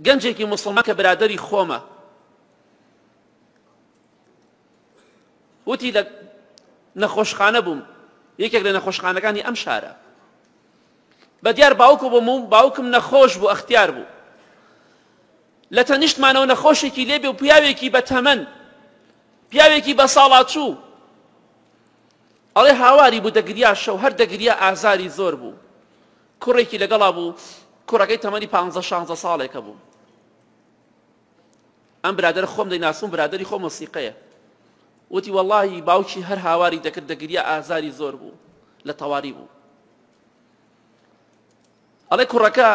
گەنجێکی موسڵمان کە برادەری خۆمە وتی لە نەخۆشخانە بووم یەکێک لە نەخۆشخانەکانی ئەم شارە بە دیار باوکو بووم و باوکم نەخۆش بوو ئەختیار بوو لە تەنیشتمانەوە نەخۆشێکی لێبێ و پیاوێکی بە تەمەن پیاوێکی بە ساڵاچوو ئەڵێ هاواری بوو دەگریا شەو هەر دەگریا ئازاری زۆر بوو کوڕێکی لەگەڵا بوو کوڕەکەی تەمەنی پ شانزە ساڵێکە بوو ئەم برادەرە خۆم دەیناسم برادەری خۆم وسیقەیە وتی وەڵاهی باوکی هەر هاواری دەکرد دەگریا ئازاری زۆر بوو لە تەواری بوو ئەڵێ کوڕەکە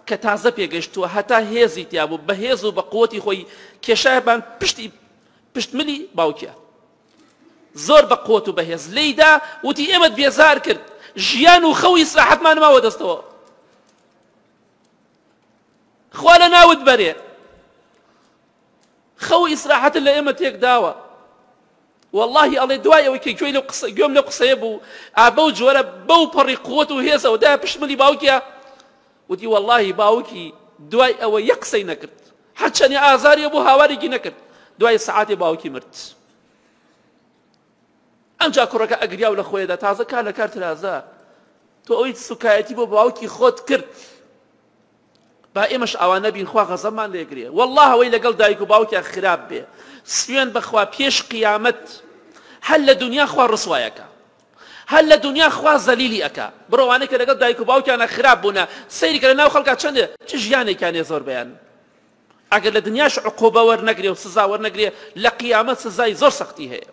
کە تازە پێگەشتووە هەتا هێزی تیا بوو بە هێز و بە قوتی خۆی کێشایە بان پشتی پشتملی باوکیە زۆر بە قوت و بەهێز لێیدا وتی ئێمەت بێزار کرد ژیان و خەوی ئیسراحەتمان ماوە دەستەوە خوا لە ناوت بەرێ خەو ئیسراحەتت لە ئێمە تێک داوە واللهی ئەڵێ دوای ئەوەی کە گوێی لەو قسە گوێم لەو قسەیە بوو ئا بەو جۆرە بەو پەڕی قوت و هێزەوە دایە پشت ملی باوکیا وتی واللهی باوکی دوای ئەوە یەک قسەی نەکرد هەرچەنی ئازاری بوو هاوارێکی نەکرد دوای سەعاتێ باوکی مرد ئەمجا کوڕەکە ئەگریا و لە خۆیدا تازە کار لە کار ترازا تۆ ئەوەی سوکایەتی بۆ باوکی خۆت کرد با ئێمەش ئاوا نەبین خوا غەزەبمان لێگرێ واللە ئەوەی لەگەڵ دایک و باوکیان خراپ بێ سوێن بەخوا پێش قیامەت هەر لە دنیا خوا ڕسوایەکە هەر لە دنیا خوا زەلیلی ئەکا بڕۆوانەی کە لەگەڵ دایک و باوکیانە خراپ بوونە سەیری کە لە ناو خەڵکا چەندێ چ ژیانێکیان هەیە زۆر بەیان ئەگەر لە دنیاش عقوبە وەرنەگرێ و سزا وەرنەگرێ لە قیامەت سزای زۆر سەختی هەیە.